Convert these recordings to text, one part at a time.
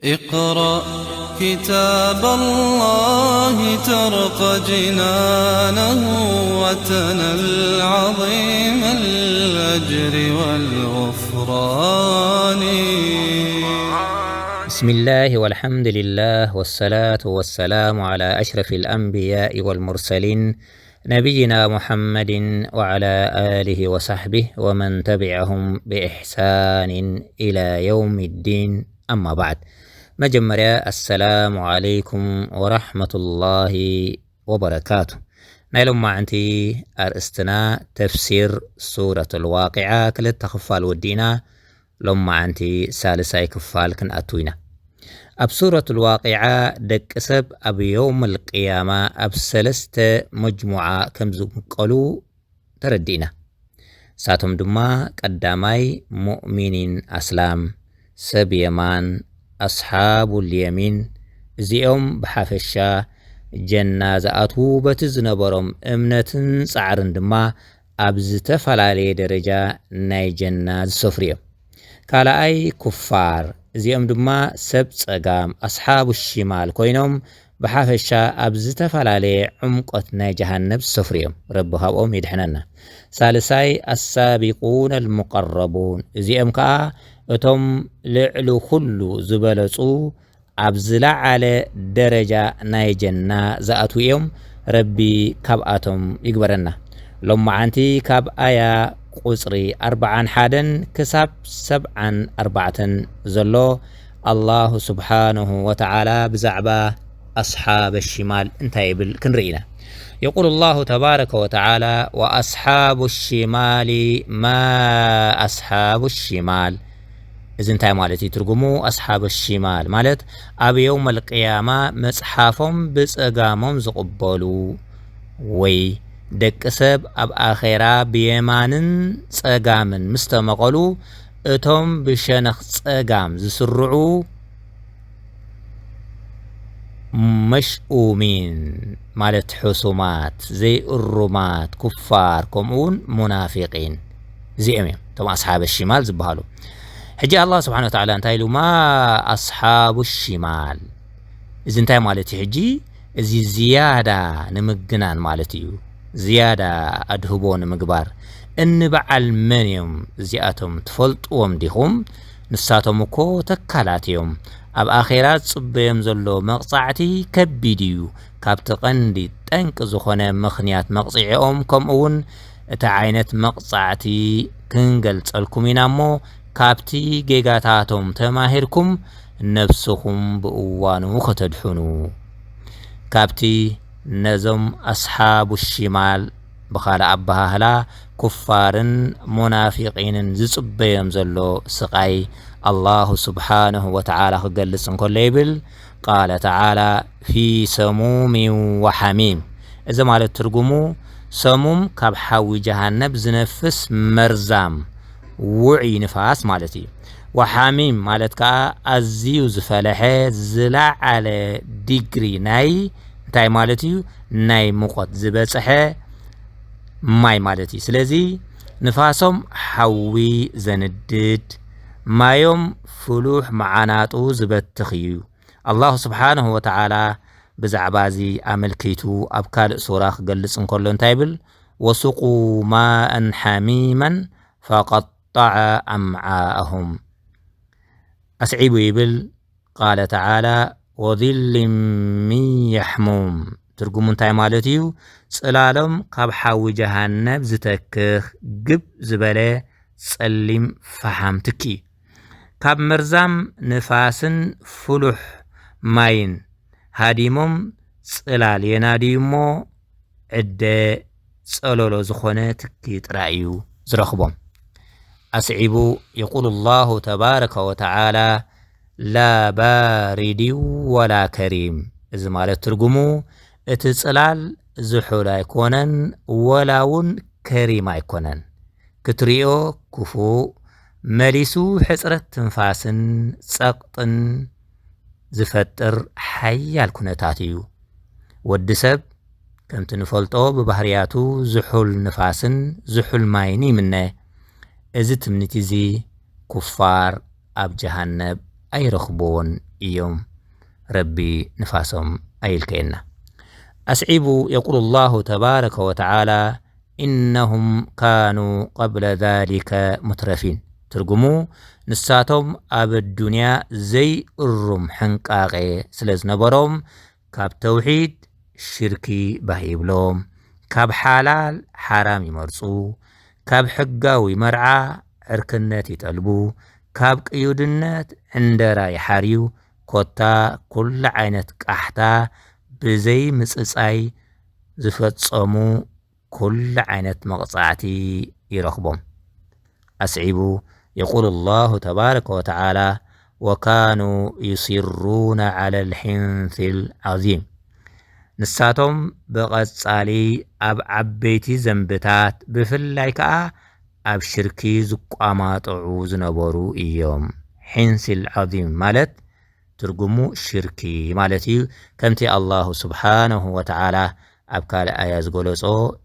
اقرأ كتاب الله ترق جنانه وتنل عظيم الأجر والغفران. بسم الله والحمد لله والصلاة والسلام على أشرف الأنبياء والمرسلين نبينا محمد وعلى آله وصحبه ومن تبعهم بإحسان إلى يوم الدين، أما بعد. መጀመርያ ኣሰላሙ ዓለይኩም ወራሕመቱላሂ ወበረካቱ። ናይ ሎማዓንቲ ኣርእስትና ተፍሲር ሱረት ልዋቂዓ ክልተ ክፋል ወዲእና፣ ሎማዓንቲ ሳልሳይ ክፋል ክንኣቱ ኢና። ኣብ ሱረት ልዋቂዓ ደቂ ሰብ ኣብ የውም ልቅያማ ኣብ ሰለስተ መጅሙዓ ከም ዝምቀሉ ተረዲእና። ንሳቶም ድማ ቀዳማይ ሙእሚኒን ኣስላም፣ ሰብ የማን፣ ኣስሓቡል የሚን። እዚኦም ብሓፈሻ ጀና ዝኣትዉ በቲ ዝነበሮም እምነትን ጻዕርን ድማ ኣብ ዝተፈላለየ ደረጃ ናይ ጀና ዝሰፍሩ እዮም። ካልኣይ ኩፋር፣ እዚኦም ድማ ሰብ ጸጋም ኣስሓቡ ሽማል ኮይኖም ብሓፈሻ ኣብ ዝተፈላለየ ዕምቆት ናይ ጀሃነብ ዝሰፍሩ እዮም። ረቢ ካብኦም ይድሕነና። ሳልሳይ ኣሳቢቁን ኣልሙቀረቡን፣ እዚኦም ከኣ እቶም ልዕሊ ኩሉ ዝበለጹ ኣብ ዝለዓለ ደረጃ ናይ ጀና ዝኣትዉ እዮም። ረቢ ካብኣቶም ይግበረና። ሎማዓንቲ ካብ ኣያ ቁጽሪ ኣርብዓን ሓደን ክሳብ ሰብዓን ኣርባዕተን ዘሎ ኣላሁ ስብሓንሁ ወተዓላ ብዛዕባ ኣስሓብ ሽማል እንታይ ይብል ክንርኢ ኢና። የቁል ላሁ ተባረከ ወተዓላ፣ ወኣስሓቡ ሽማሊ ማ ኣስሓቡ ሽማል። እዚ እንታይ ማለት እዩ ትርጉሙ? ኣስሓብ ሽማል ማለት ኣብ የውም ኣልቅያማ መጽሓፎም ብጸጋሞም ዝቕበሉ፣ ወይ ደቂ ሰብ ኣብ ኣኼራ ብየማንን ጸጋምን ምስ ተመቐሉ፣ እቶም ብሸነኽ ጸጋም ዝስርዑ መሽኡሚን ማለት ሕሱማት፣ ዘይእሩማት፣ ኩፋር፣ ከምኡ እውን ሙናፊቂን፣ እዚኦም እዮም እቶም ኣስሓብ ሽማል ዝበሃሉ። ሕጂ ኣላህ ስብሓን ወተዓላ እንታይ ኢሉ? ማ ኣስሓቡ ሽማል። እዚ እንታይ ማለት እዩ? ሕጂ እዚ ዝያዳ ንምግናን ማለት እዩ፣ ዝያዳ ኣድህቦ ንምግባር። እኒ በዓል መን እዮም እዚኣቶም? ትፈልጥዎም ዲኹም? ንሳቶም እኮ ተካላት እዮም። ኣብ ኣኼራ ዝጽበዮም ዘሎ መቕጻዕቲ ከቢድ እዩ። ካብቲ ቀንዲ ጠንቂ ዝኾነ ምኽንያት መቕጽዒኦም፣ ከምኡ እውን እቲ ዓይነት መቕጻዕቲ ክንገልጸልኩም ኢና እሞ፣ ካብቲ ጌጋታቶም ተማሂርኩም ነብስኹም ብእዋኑ ከተድሕኑ። ካብቲ ነዞም ኣስሓቡ ሽማል፣ ብኻልእ ኣበሃህላ ኩፋርን ሙናፊቂንን ዝጽበዮም ዘሎ ስቓይ ኣላሁ ስብሓንሁ ወተዓላ ክገልጽ እንከሎ ይብል፣ ቃለ ተዓላ ፊ ሰሙሚን ወሓሚም። እዚ ማለት ትርጉሙ ሰሙም ካብ ሓዊ ጀሃነብ ዝነፍስ መርዛም ውዑይ ንፋስ ማለት እዩ። ወሓሚም ማለት ከኣ ኣዝዩ ዝፈለሐ ዝለዓለ ዲግሪ ናይ እንታይ ማለት እዩ? ናይ ሙቐት ዝበጽሐ ማይ ማለት እዩ። ስለዚ ንፋሶም ሓዊ ዘንድድ፣ ማዮም ፍሉሕ መዓናጡ ዝበትኽ እዩ። ኣላሁ ስብሓንሁ ወተዓላ ብዛዕባ እዚ ኣመልኪቱ ኣብ ካልእ ሱራ ክገልጽ እንከሎ እንታይ ይብል? ወሱቁ ማእን ሓሚመን ፈቀጠዐ ኣምዓአሁም። ኣስዒቡ ይብል፣ ቃለ ተዓላ ወዚልን ሚን የሕሙም። ትርጉሙ እንታይ ማለት እዩ? ጽላሎም ካብ ሓዊ ጀሃነብ ዝተክኽ ግብ ዝበለ ጸሊም ፈሓም ትኪ። ካብ መርዛም ንፋስን ፍሉሕ ማይን ሃዲሞም ጽላል የናድዩ እሞ፣ ዕደ ጸለሎ ዝኾነ ትኪ ጥራይ እዩ ዝረኽቦም። ኣስዒቡ የቁሉ ላሁ ተባረከ ወተዓላ፣ ላ ባሪድን ወላ ከሪም። እዚ ማለት ትርጉሙ፣ እቲ ጽላል ዝሑል ኣይኮነን፣ ወላ እውን ከሪም ኣይኮነን። ክትሪኦ ክፉእ፣ መሊሱ ሕጽረት ትንፋስን ጸቕጥን ዝፈጥር ሓያል ኩነታት እዩ። ወዲ ሰብ ከምቲ ንፈልጦ ብባህርያቱ ዝሑል ንፋስን ዝሑል ማይን ይምነ። እዚ ትምኒት እዚ ኩፋር ኣብ ጀሃነብ ኣይረኽብዎን እዮም። ረቢ ንፋሶም ኣይልከየና። ኣስዒቡ የቁሉ ላሁ ተባረከ ወተዓላ፣ ኢነሁም ካኑ ቀብለ ዛሊከ ሙትረፊን። ትርጉሙ፣ ንሳቶም ኣብ ኣዱንያ ዘይእሩም ሕንቃቄ ስለ ዝነበሮም፣ ካብ ተውሒድ ሽርኪ ባህ ይብሎም፣ ካብ ሓላል ሓራም ይመርጹ፣ ካብ ሕጋዊ መርዓ ዕርክነት ይጠልቡ፣ ካብ ቅዩድነት ዕንደራ ይሓርዩ፣ ኮታ ኩሉ ዓይነት ቃሕታ ብዘይ ምጽጻይ ዝፈጸሙ ኩሉ ዓይነት መቕጻዕቲ ይረኽቦም። ኣስዒቡ የቁሉ ላሁ ተባረከ ወተዓላ፣ ወካኑ ዩሲሩነ ዐለ ልሒንሲ ልዓዚም። ንሳቶም ብቐጻሊ ኣብ ዓበይቲ ዘንብታት፣ ብፍላይ ከኣ ኣብ ሽርኪ ዝቋማጠዑ ዝነበሩ እዮም። ሒንሲ ልዓዚም ማለት ትርጉሙ ሽርኪ ማለት እዩ። ከምቲ ኣላሁ ስብሓነሁ ወተዓላ ኣብ ካልእ ኣያ ዝገለጾ፣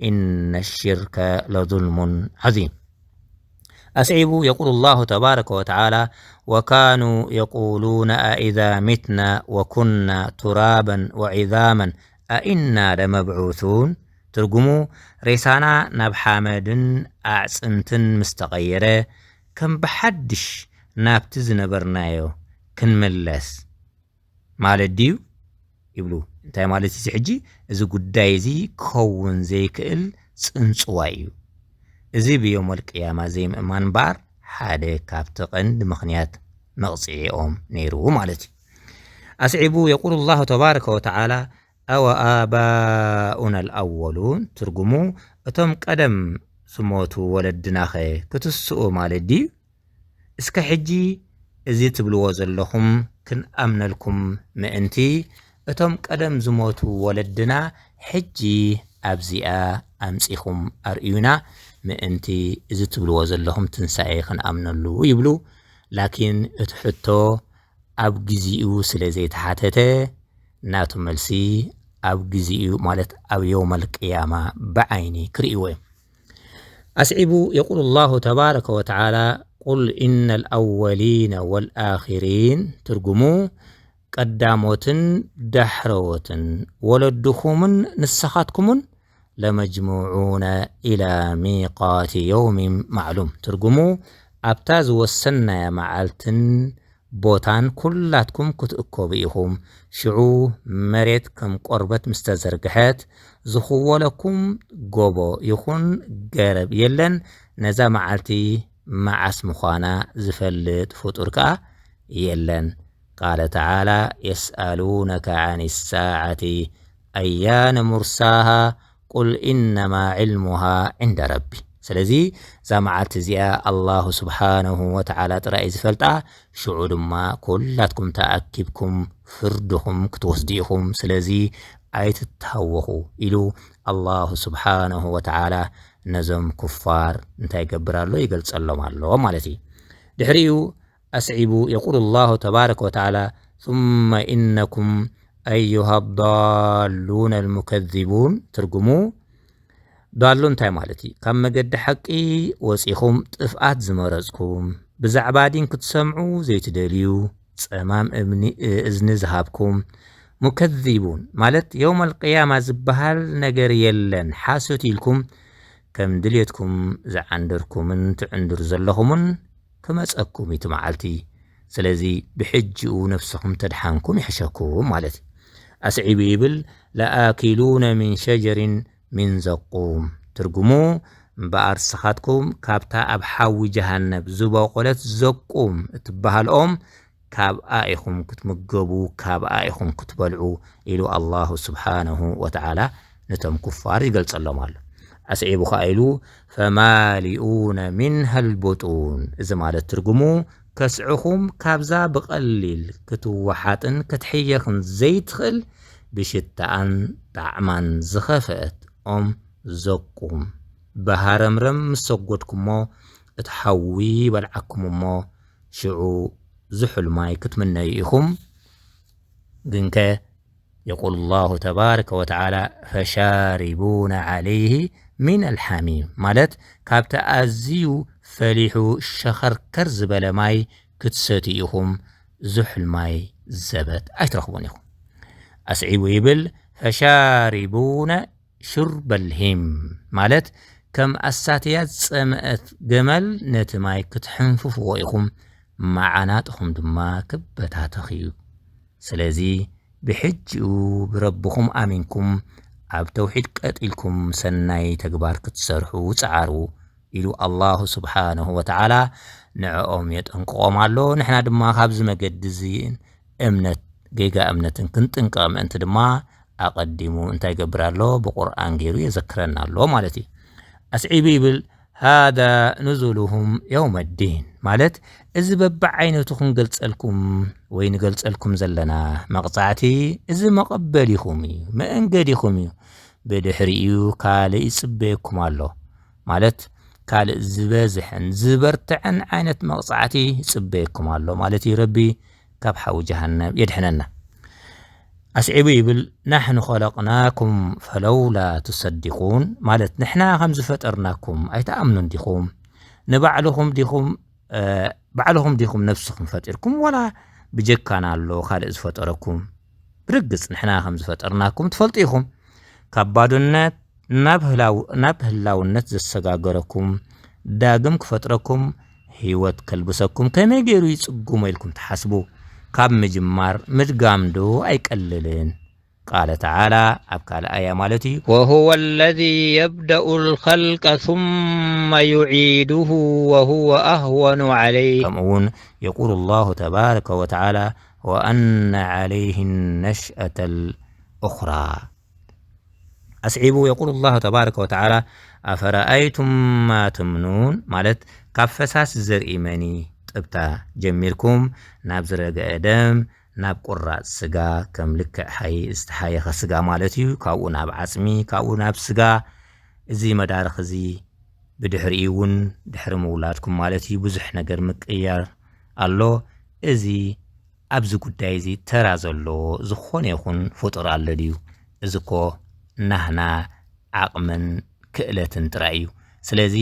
ኢነ ሽርከ ለዙልሙን ዓዚም። ኣስዒቡ የቁሉ ላሁ ተባረከ ወተዓላ፣ ወካኑ የቁሉነ ኣኢዛ ሚትና ወኩና ቱራበን ወዒዛመን ኣኢና ለመብዑሱን። ትርጉሙ፣ ሬሳና ናብ ሓመድን ኣዕጽምትን ምስ ተቐየረ፣ ከም ብሓድሽ ናብቲ ዝነበርናዮ ክንምለስ ማለት ድዩ? ይብሉ። እንታይ ማለት እዩ እዚ ሕጂ? እዚ ጉዳይ እዚ ክኸውን ዘይክእል ጽንጽዋይ እዩ። እዚ ብዮመል ቅያማ ዘይምእማን እምበኣር ሓደ ካብቲ ቀንዲ ምኽንያት መቕጽዒኦም ነይሩ ማለት እዩ። ኣስዒቡ የቁሉ ላሁ ተባረከ ወተዓላ፣ ኣወኣባኡና ልኣወሉን፣ ትርጉሙ፣ እቶም ቀደም ዝሞቱ ወለድናኸ ክትስኡ ማለት ድዩ? እስከ ሕጂ እዚ ትብልዎ ዘለኹም ክንኣምነልኩም ምእንቲ፣ እቶም ቀደም ዝሞቱ ወለድና ሕጂ ኣብዚኣ ኣምጺኹም ኣርእዩና ምእንቲ፣ እዚ ትብልዎ ዘለኹም ትንሳኤ ክንኣምነሉ ይብሉ። ላኪን እቲ ሕቶ ኣብ ግዜኡ ስለ ዘይተሓተተ፣ ናቱ መልሲ ኣብ ግዜኡ ማለት ኣብ የውመል ቅያማ ብዓይኒ ክርእይዎ እዮም። ኣስዒቡ የቁሉ ላሁ ተባረከ ወተዓላ፣ ቁል ኢነ ልኣወሊነ ወልኣኺሪን፣ ትርጉሙ፣ ቀዳሞትን ዳሕረዎትን፣ ወለድኹምን ንስኻትኩምን፣ ለመጅሙዑነ ኢላ ሚቃት የውሚን ማዕሉም። ትርጉሙ፣ ኣብታ ዝወሰናያ መዓልትን ቦታን ኩላትኩም ክትእከቡ ኢኹም። ሽዑ መሬት ከም ቆርበት ምስ ተዘርግሐት፣ ዝኽወለኩም ጎቦ ይኹን ገረብ የለን። ነዛ መዓልቲ መዓስ ምዃና ዝፈልጥ ፍጡር ከኣ የለን። ቃለ ተዓላ፣ የስኣሉነከ ዓን ሳዓቲ ኣያነ ሙርሳሃ ቁል ኢነማ ዕልሙሃ ዕንደ ረቢ። ስለዚ እዛ መዓልቲ እዚኣ ኣላሁ ስብሓነሁ ወተዓላ ጥራይ እዩ ዝፈልጣ። ሽዑ ድማ ኩላትኩም ተኣኪብኩም ፍርድኹም ክትወስዱ ኢኹም። ስለዚ ኣይትታወኹ ኢሉ ኣላሁ ስብሓነሁ ወተዓላ ነዞም ኩፋር እንታይ ይገብር ኣሎ? ይገልጸሎም ኣሎ ማለት እዩ። ድሕሪኡ ኣስዒቡ የቁሉ ላሁ ተባረከ ወተዓላ፣ ثم إنكم أيها الضالون المكذبون። ትርጉሙ፣ ዳሉ እንታይ ማለት እዩ? ካብ መገዲ ሓቂ ወጺኹም ጥፍኣት ዝመረጽኩም፣ ብዛዕባ ዲን ክትሰምዑ ዘይትደልዩ፣ ጸማም እምኒ-፣ እዝኒ ዝሃብኩም፣ ሙከዚቡን ማለት የውመል ቅያማ ዝበሃል ነገር የለን፣ ሓሶት ኢልኩም ከም ድሌትኩም ዝዓንደርኩምን ትዕንድሩ ዘለኹምን ክመጸኩም እዩ እቲ መዓልቲ። ስለዚ ብሕጂኡ ነብስኹም ተድሓንኩም ይሕሸኩም ማለት እዩ። ኣስዒቡ ይብል፣ ለኣኪሉነ ሚን ሸጀሪን ሚን ዘቁም። ትርጉሙ፣ እምበኣር ንስኻትኩም ካብታ ኣብ ሓዊ ጀሃነብ ዝበቖለት ዘቁም እትበሃል ኦም ካብኣ ኢኹም ክትምገቡ፣ ካብኣ ኢኹም ክትበልዑ ኢሉ ኣላሁ ስብሓነሁ ወተዓላ ነቶም ኩፋር ይገልጸሎም ኣሎ። ኣስዒቡ ኸኣ ኢሉ፣ ፈማሊኡነ ሚንሃ ልቡጡን። እዚ ማለት ትርጉሙ፣ ከስዕኹም ካብዛ ብቐሊል ክትወሓጥን ክትሕየኽን ዘይትኽእል ብሽታኣን ጣዕማን ዝኸፍአት ኦም ዘቁም ብሃረምረም ምስ ሰጎድኩሞ፣ እቲ ሓዊ በልዓኩም እሞ፣ ሽዑ ዝሑል ማይ ክትምነዩ ኢኹም። ግንከ፣ የቁል ላሁ ተባረከ ወተዓላ፣ ፈሻሪቡነ ዓለይሂ ሚን ኣልሓሚም፣ ማለት ካብቲ ኣዝዩ ፈሊሑ ሸኸርከር ዝበለ ማይ ክትሰትዩ ኢኹም፣ ዝሑል ማይ ዘበት ኣይትረኽቡን ኢኹም። ኣስዒቡ ይብል፣ ፈሻሪቡነ ሹርበል ሂም፣ ማለት ከም ኣሳትያ ዝጸምአት ገመል ነቲ ማይ ክትሕንፍፍዎ ኢኹም፣ መዓናጥኹም ድማ ክበታተኽ እዩ። ስለዚ ብሕጂኡ ብረብኹም ኣሚንኩም ኣብ ተውሒድ ቀጥ ኢልኩም ሰናይ ተግባር ክትሰርሑ ጸዓሩ ኢሉ ኣላሁ ስብሓንሁ ወተዓላ ንዕኦም የጠንቅቖም ኣሎ። ንሕና ድማ ካብዚ መገዲ እዚ እምነት፣ ጌጋ እምነትን ክንጥንቀቕ ምእንቲ ድማ ኣቐዲሙ እንታይ ይገብር ኣሎ? ብቁርኣን ገይሩ የዘክረና ኣሎ ማለት እዩ። ኣስዒቡ ይብል፣ ሃዛ ኑዙሉሁም የውመ ዲን፣ ማለት እዚ በብዓይነቱ ክንገልጸልኩም ወይ ንገልጸልኩም ዘለና መቕጻዕቲ፣ እዚ መቐበሊኹም እዩ፣ መእንገዲኹም እዩ። ብድሕሪኡ ካልእ ይጽበየኩም ኣሎ፣ ማለት ካልእ ዝበዝሕን ዝበርትዐን ዓይነት መቕጻዕቲ ይጽበየኩም ኣሎ ማለት እዩ። ረቢ ካብ ሓዊ ጀሃነም የድሕነና። ኣስዒቡ ይብል፣ ናሕኑ ኸለቕናኩም ፈለውላ ቱሰዲቁን፣ ማለት ንሕና ከም ዝፈጠርናኩም ኣይትኣምኑን ዲኹም? ንባዕልኹም ዲኹም፣ እ፣ ባዕልኹም ዲኹም ነብስኹም ፈጢርኩም፣ ወላ ብጀካና ኣሎ ካልእ ዝፈጠረኩም? ብርግጽ ንሕና ከም ዝፈጠርናኩም ትፈልጡ ኢኹም። ካብ ባዶነት ናብ ህላው-፣ ናብ ህላውነት ዘሰጋገረኩም፣ ዳግም ክፈጥረኩም፣ ህይወት ከልብሰኩም ከመይ ገይሩ ይጽጉሞ ኢልኩም ትሓስቡ? ካብ ምጅማር ምድጋም ዶ ኣይቀልልን? ቃለ ተዓላ፣ ኣብ ካልእ ኣያ ማለት እዩ። وهو الذي يبدأ الخلق ثم يعيده وهو أهون عليه. ከምኡ እውን የቁሉ ላሁ ተባረከ ወተዓላ፣ ወአነ ዓለይህ ነሽአተ ልኡኽራ። ኣስዒቡ የቁሉ ላሁ ተባረከ ወተዓላ፣ ኣፈረኣይቱም ማ ተምኑን፣ ማለት ካብ ፈሳሲ ዘርኢ መኒ ጥብታ ጀሚርኩም ናብ ዝረገአ ደም፣ ናብ ቁራጽ ስጋ፣ ከም ልክዕ ሓይ ዝተሓየኸ ስጋ ማለት እዩ። ካብኡ ናብ ዓጽሚ፣ ካብኡ ናብ ስጋ። እዚ መዳርኽ እዚ ብድሕሪኡ እውን ድሕሪ ምውላድኩም ማለት እዩ ብዙሕ ነገር ምቅያር ኣሎ። እዚ ኣብዚ ጉዳይ እዚ ተራ ዘለዎ ዝኾነ ይኹን ፍጡር ኣሎ ድዩ? እዚ እኮ ናህና ዓቕምን ክእለትን ጥራይ እዩ። ስለዚ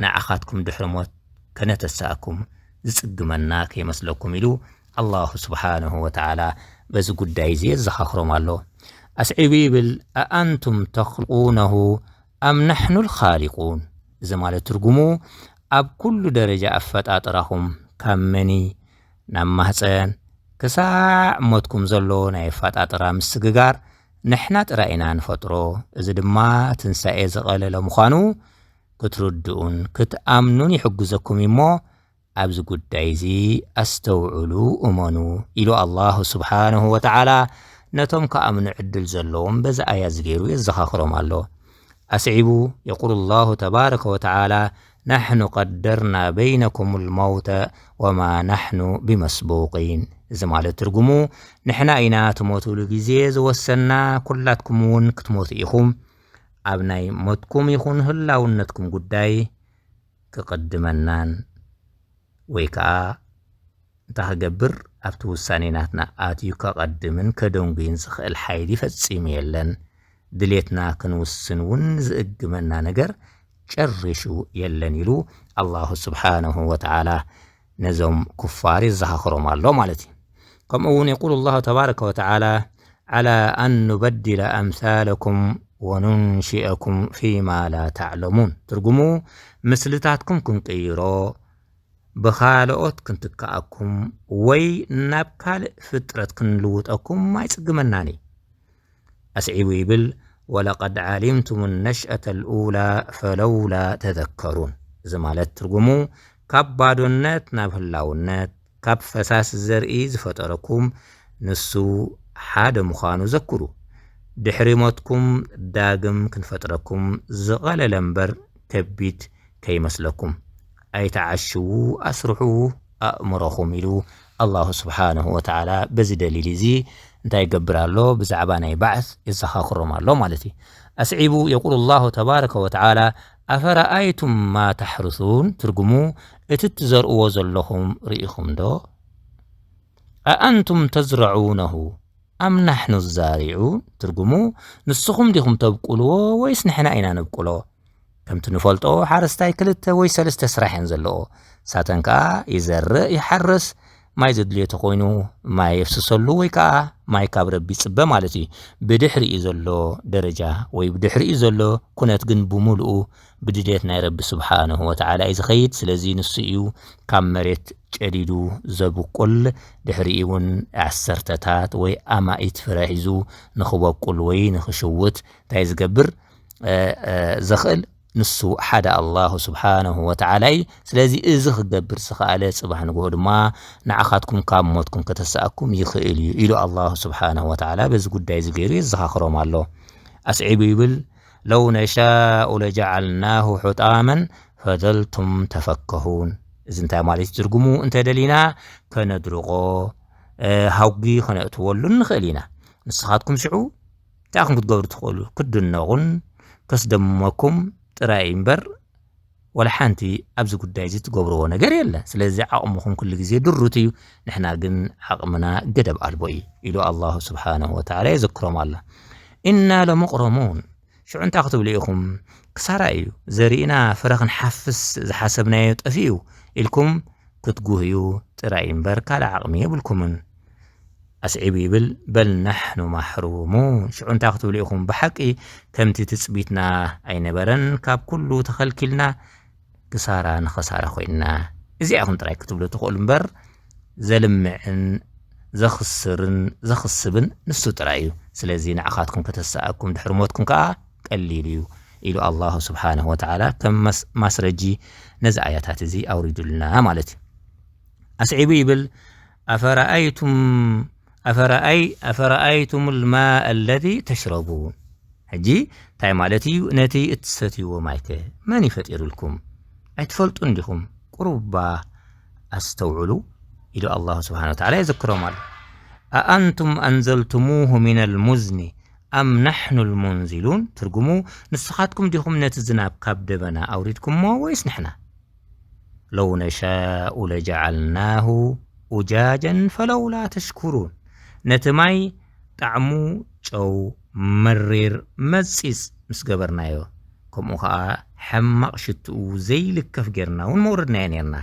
ንዓኻትኩም ድሕሪ ሞት ከነተሳእኩም ዝጽግመና ከይመስለኩም ኢሉ ኣላሁ ስብሓነሁ ወተዓላ በዚ ጉዳይ እዚ የዘኻኽሮም ኣሎ። ኣስዒቡ ይብል፣ ኣኣንቱም ተኽልቁነሁ ኣም ናሕኑ ልኻሊቁን። እዚ ማለት ትርጉሙ ኣብ ኩሉ ደረጃ ኣፈጣጥራኹም ካብ መኒ ናብ ማህፀን ክሳዕ ሞትኩም ዘሎ ናይ ኣፈጣጥራ ምስግጋር ንሕና ጥራይ ኢና ንፈጥሮ። እዚ ድማ ትንሳኤ ዝቐለለ ምዃኑ ክትርድኡን ክትኣምኑን ይሕግዘኩም እዩ እሞ ኣብዚ ጉዳይ እዚ ኣስተውዕሉ፣ እመኑ ኢሉ ኣላሁ ስብሓነሁ ወተዓላ ነቶም ክኣምኑ ዕድል ዘለዎም በዚ ኣያ እዚ ገይሩ የዘኻኽሮም ኣሎ። ኣስዒቡ የቁሉ ላሁ ተባረከ ወተዓላ፣ ናሕኑ ቀደርና በይነኩም ልመውተ ወማ ናሕኑ ብመስቡቂን። እዚ ማለት ትርጉሙ ንሕና ኢና ትሞትሉ ግዜ ዝወሰንና፣ ኩላትኩም እውን ክትሞቱ ኢኹም። ኣብ ናይ ሞትኩም ይኹን ህላውነትኩም ጉዳይ ክቕድመናን ወይ ከዓ እንታይ ክገብር ኣብቲ ውሳኔ ናትና ኣትዩ ከቐድምን ከደንጉይን ዝኽእል ሓይሊ ፈጺሙ የለን። ድሌትና ክንውስን እውን ዝእግመና ነገር ጨሪሹ የለን ኢሉ ኣላሁ ስብሓነሁ ወተዓላ ነዞም ኩፋር የዘኻኽሮም ኣሎ ማለት እዩ። ከምኡ እውን የቁሉ ኣላሁ ተባረከ ወተዓላ፣ ዓላ ኣን ኑበድለ ኣምሳለኩም ወኑንሽአኩም ፊማ ላ ተዕለሙን። ትርጉሙ ምስልታትኩም ክንቅይሮ ብኻልኦት ክንትክኣኩም ወይ ናብ ካልእ ፍጥረት ክንልውጠኩም ኣይጽግመናን እዩ። ኣስዒቡ ይብል፣ ወለቀድ ዓሊምቱም ነሽአተ ልኡላ ፈለውላ ተዘከሩን። እዚ ማለት ትርጉሙ ካብ ባዶነት ናብ ህላውነት፣ ካብ ፈሳሲ ዘርኢ ዝፈጠረኩም ንሱ ሓደ ምዃኑ ዘክሩ። ድሕሪ ሞትኩም ዳግም ክንፈጥረኩም ዝቐለለ እምበር ከቢድ ከይመስለኩም። ኣይተዓሽዉ፣ ኣስርሑ ኣእምሮኹም ኢሉ ኣላሁ ስብሓነሁ ወተዓላ በዚ ደሊል እዚ እንታይ ይገብር ኣሎ? ብዛዕባ ናይ ባዕስ የዘኻኽሮም ኣሎ ማለት እዩ። ኣስዒቡ የቁሉ ኣላሁ ተባረከ ወተዓላ፣ ኣፈረኣይቱም ማ ተሕርሱን፣ ትርጉሙ እቲ ትዘርእዎ ዘለኹም ርኢኹም ዶ? ኣኣንቱም ተዝረዑነሁ ኣም ናሕኑ ዛሪዑን፣ ትርጉሙ ንስኹም ዲኹም ተብቁልዎ ወይስ ንሕና ኢና ነብቁሎ? ከምቲ ንፈልጦ ሓረስታይ ክልተ ወይ ሰለስተ ስራሕ እየን ዘለዎ። ንሳተን ከኣ ይዘርእ፣ ይሓርስ፣ ማይ ዘድልዮ ተኾይኑ ማይ የፍስሰሉ ወይ ከዓ ማይ ካብ ረቢ ይፅበ ማለት እዩ። ብድሕሪኡ ዘሎ ደረጃ ወይ ብድሕሪኡ ዘሎ ኩነት ግን ብምሉኡ ብድልየት ናይ ረቢ ስብሓንሁ ወተዓላ እዩ ዝኸይድ። ስለዚ ንሱ እዩ ካብ መሬት ጨዲዱ ዘብቁል፣ ድሕሪኡ እውን ዓሰርተታት ወይ ኣማኢት ፍረ ሒዙ ንኽበቁል ወይ ንኽሽውት እንታይ ዝገብር ዘኽእል ንሱ ሓደ ኣላሁ ስብሓንሁ ወተዓላ እዩ። ስለዚ እዚ ክገብር ዝኸኣለ ፅባሕ ንግሆ ድማ ንዓኻትኩም ካብ ሞትኩም ከተሰኣኩም ይኽእል እዩ ኢሉ ኣላሁ ስብሓንሁ ወተዓላ በዚ ጉዳይ እዚ ገይሩ የዘኻኽሮም ኣሎ። ኣስዒቡ ይብል ለው ነሻኡ ለጀዓልናሁ ሑጣመን ፈዘልቱም ተፈከሁን። እዚ እንታይ ማለት እዩ ትርጉሙ? እንተደሊና ከነድርቆ ሃውጊ ከነእትወሉ ንኽእል ኢና። ንስኻትኩም ሽዑ እንታይ ኢኹም ክትገብሩ ትኽእሉ? ክትድነቑን ከስደምመኩም ጥራይ እምበር ወላ ሓንቲ ኣብዚ ጉዳይ እዚ ትገብርዎ ነገር የለን። ስለዚ ዓቕምኹም ኩሉ ግዜ ድሩት እዩ። ንሕና ግን ዓቕምና ገደብ ኣልቦ እዩ ኢሉ ኣላሁ ስብሓንሁ ወተዓላ የዘክሮም ኣሎ። ኢና ለሙቕረሙን። ሽዑ እንታይ ክትብሉ ኢኹም? ክሳራ እዩ። ዘሪእና ፍረ ክንሓፍስ ዝሓሰብናዮ ጠፊኡ ኢልኩም ክትጉህዩ ጥራይ እምበር ካልእ ዓቕሚ የብልኩምን። ኣስዒቡ ይብል በል ናሕኑ ማሕሩሙን። ሽዑ እንታይ ክትብሉ ኢኹም? ብሓቂ ከምቲ ትፅቢትና ኣይነበረን፣ ካብ ኩሉ ተኸልኪልና ክሳራ ንኸሳራ ኮይንና። እዚኣ ኢኹም ጥራይ ክትብሉ ትኽእሉ እምበር ዘልምዕን ዘኽስርን ዘኽስብን ንሱ ጥራይ እዩ። ስለዚ ንዓኻትኩም ከተሰኣኩም ድሕሪ ሞትኩም ከዓ ቀሊል እዩ ኢሉ ኣላሁ ስብሓንሁ ወተዓላ ከም ማስረጂ ነዚ ኣያታት እዚ ኣውሪዱልና ማለት እዩ። ኣስዒቡ ይብል ኣፈረኣይቱም ኣፈረኣይ ኣፈረኣይቱም ልማእ ኣለዚ ተሽረቡን። ሕጂ እንታይ ማለት እዩ? ነቲ እትሰትይዎ ማይከ መን ይፈጢሩልኩም? ኣይትፈልጡን ዲኹም? ቁሩባ ኣስተውዕሉ ኢሉ ኣላሁ ስብሓን ወተዓላ የዘክሮም ኣሎ። ኣኣንቱም ኣንዘልቱሙሁ ሚን ልሙዝኒ ኣም ናሕኑ ልሙንዚሉን። ትርጉሙ ንስኻትኩም ዲኹም ነቲ ዝናብ ካብ ደበና ኣውሪድኩሞ ወይስ ንሕና? ለው ነሻኡ ለጀዓልናሁ ኡጃጀን ፈለውላ ተሽኩሩን። ነቲ ማይ ጣዕሙ ጨው መሪር መጺጽ ምስ ገበርናዮ ከምኡ ኸዓ ሕማቕ ሽትኡ ዘይልከፍ ጌርና እውን መውረድናዮ ኔርና።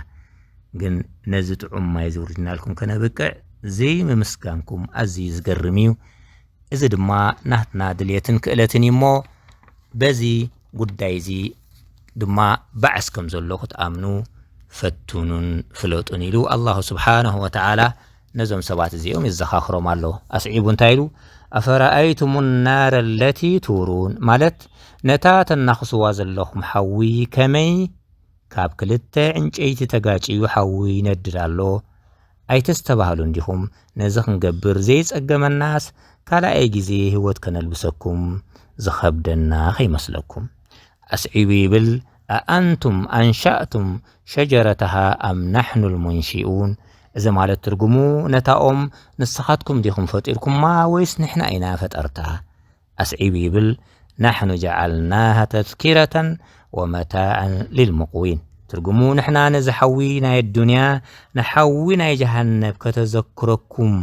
ግን ነዚ ጥዑም ማይ ዝውርድናልኩም ከነብቅዕ ዘይምምስጋንኩም ኣዝዩ ዝገርም እዩ። እዚ ድማ ናትና ድልየትን ክእለትን እዩ እሞ በዚ ጉዳይ እዚ ድማ ባዕስ ከም ዘሎ ክትኣምኑ ፈትኑን ፍለጡን ኢሉ ኣላሁ ስብሓንሁ ወተዓላ ነዞም ሰባት እዚኦም የዘኻኽሮም ኣሎ። ኣስዒቡ እንታይ ኢሉ? ኣፈረኣይቱሙ ናረ ለቲ ቱሩን፣ ማለት ነታ ተናኽስዋ ዘለኹም ሓዊ ከመይ ካብ ክልተ ዕንጨይቲ ተጋጭዩ ሓዊ ይነድድ ኣሎ ኣይተስተባህሉን ዲኹም? ነዚ ክንገብር ዘይጸገመናስ ካልኣይ ግዜ ህይወት ከነልብሰኩም ዝኸብደና ከይመስለኩም። ኣስዒቡ ይብል ኣኣንቱም ኣንሻእቱም ሸጀረተሃ ኣም ናሕኑ ልሙንሺኡን። እዚ ማለት ትርጉሙ ነታ ኦም ንስኻትኩም ዲኹም ፈጢርኩማ ወይስ ንሕና ኢና ፈጠርታ? ኣስዒቡ ይብል ናሕኑ ጀዓልናሃ ተዝኪረተን ወመታዕን ሊልሙቕዊን። ትርጉሙ ንሕና ነዚ ሓዊ ናይ ኣዱንያ ንሓዊ ናይ ጀሃነብ ከተዘክረኩም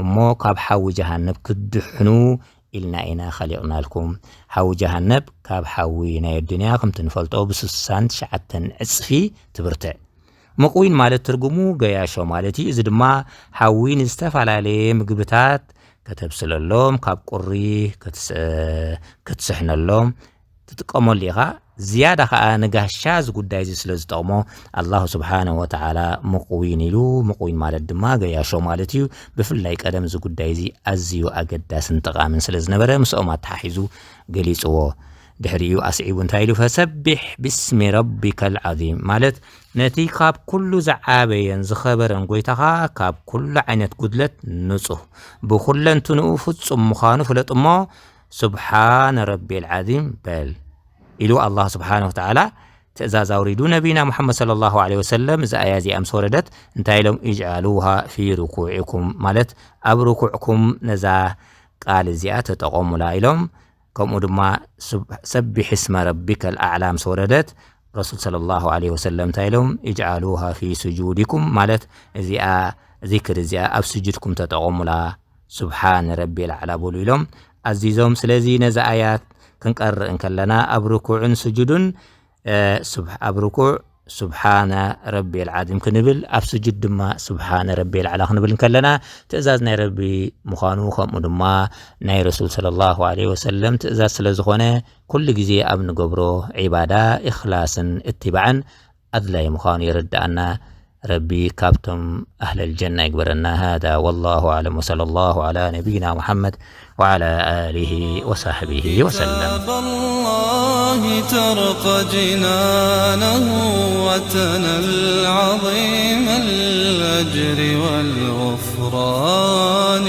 እሞ ካብ ሓዊ ጀሃነብ ክትድሕኑ ኢልና ኢና ኸሊቕናልኩም። ሓዊ ጀሃነብ ካብ ሓዊ ናይ ኣዱንያ ከምቲ ንፈልጦ ብስሳን ትሽዓተን ዕፅፊ ትብርትዕ። ምቕዊን ማለት ትርጉሙ ገያሾ ማለት እዩ። እዚ ድማ ሓዊ ንዝተፈላለየ ምግብታት ከተብስለሎም፣ ካብ ቁሪ ክትስ-፣ ክትስሕነሎም ትጥቀመሉ ኢኻ። ዝያዳ ኸዓ ንጋሻ እዚ ጉዳይ እዚ ስለ ዝጠቕሞ ኣላሁ ስብሓነሁ ወተዓላ ምቕዊን ኢሉ። ምቕዊን ማለት ድማ ገያሾ ማለት እዩ። ብፍላይ ቀደም እዚ ጉዳይ እዚ ኣዝዩ ኣገዳስን ጠቓምን ስለ ዝነበረ ምስኦም ኣተሓሒዙ ገሊጽዎ። ድሕሪኡ ኣስዒቡ እንታይ ኢሉ? ፈሰቢሕ ብስሚ ረቢከል ዓዚም ማለት ነቲ ካብ ኩሉ ዝዓበየን ዝኸበረን ጎይታኻ ካብ ኩሉ ዓይነት ጉድለት ንጹህ ብኹለንትንኡ ፍጹም ምዃኑ ፍለጥ እሞ ስብሓነ ረቢል ዓዚም በል ኢሉ ኣላህ ስብሓነሁ ወተዓላ ትእዛዝ ኣውሪዱ። ነቢና ሙሓመድ ሰለላሁ ዐለይሂ ወሰለም እዚ ኣያ እዚኣ ምስ ወረደት እንታይ ኢሎም? ኢጅዓሉሃ ፊ ርኩዕኩም ማለት ኣብ ርኩዕኩም ነዛ ቃል እዚኣ ተጠቐሙላ ኢሎም። ከምኡ ድማ ስብ-፣ ሰቢሕ እስመ ረቢከል ኣዕላ ምስ ወረደት ረሱል ሰለላሁ ዐለይሂ ወሰለም እንታይ ኢሎም? ኢጅዓሉሃ ፊ ስጁዲኩም ማለት እዚኣ ዚክር እዚኣ ኣብ ስጁድኩም ተጠቐሙላ። ስብሓን ረቢል ኣዕላ በሉ ኢሎም ኣዚዞም። ስለዚ ነዚ ኣያት ክንቀርእ እንከለና ኣብ ርኩዕን ስጁድን፣ እ፣ ስብ-፣ ኣብ ርኩዕ سبحان ربي العظيم ክንብል፣ ኣብ ስጁድ ድማ سبحان ربي الأعلى ክንብል እንከለና፣ ትእዛዝ ናይ ረቢ ምዃኑ፣ ከምኡ ድማ ናይ ረሱል ሰለላሁ ዐለይሂ ወሰለም ትእዛዝ ስለ ዝኾነ፣ ኩሉ ግዜ ኣብ ንገብሮ ዒባዳ ኢኽላስን እትባዕን ኣድላይ ምዃኑ የረድኣና። ረቢ ካብቶም ኣህለል ጀና ይግበረና። هذا والله أعلم وصلى الله على نبينا محمد وعلى آله وصحبه وسلم. كتاب الله ترق جنانه، وتنى العظيم الأجر والغفران.